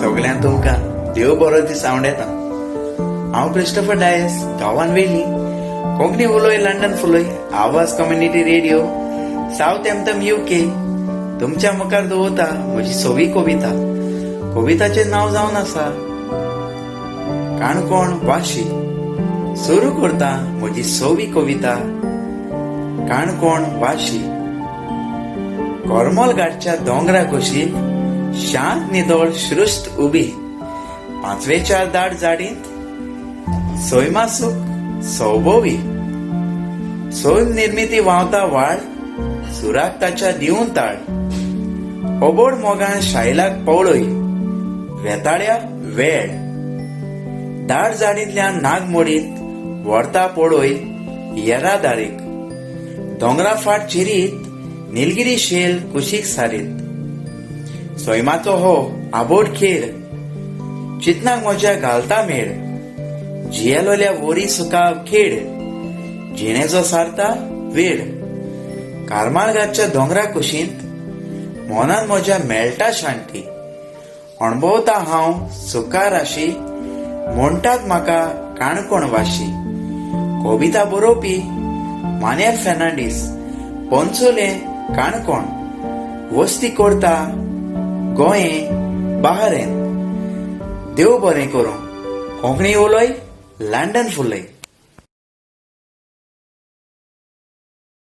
सगळ्यांक तुमकां देव बरो दीस आवडेता. हांव क्रिस्टोफर डायस, गांवान वेली कोंकणी उलोय लंडन फुलोय आवाज कम्युनिटी रेडिओ, सावथहॅम्पटन, युके. तुमच्या मुखार दवरता म्हजी सवी कविता. कविताचें नांव जावन आसा काणकोण वाशी. सुरू करता म्हजी सवी कविता काणकोण वाशी. करमल घाटच्या दोंगरा कुशीक शांत निदळ सृश्ट उबी, पांचवेचार दाट झाडींत सैमासूख सौभवी. सैम निर्मिती व्हांवता वाळ, सुराक ताच्या दिवन ताळ. ओबोड मोगान शायलाक पवळय वेताळ्या वेळ. दाट झाडींतल्यान नाग मोडीत व्हरता पळय येरादारीक. दोंगरा फाट चिरीत निलगिरी शेल कुशीक सारीत. सैमाचो हो आबोट खेळ, चितनाक म्हज्या घालता मेळ. जियेलोल्या वरी सुखा खेळ, जिणेचो सारता वेळ. कारमालगाच्या दोंगरा कुशींत मनान म्हज्या मेळटा शांती. अणभवता हांव सुखा राशी, म्हणटात म्हाका काणकोण वाशी. कविता बरोवपी मानेर फेर्नांडीस, पोन्सुले, काणकोण. वस्ती करता गोंय, बहारेन. देव बरें करूं. कोंकणी उलय, लंडन फुलय.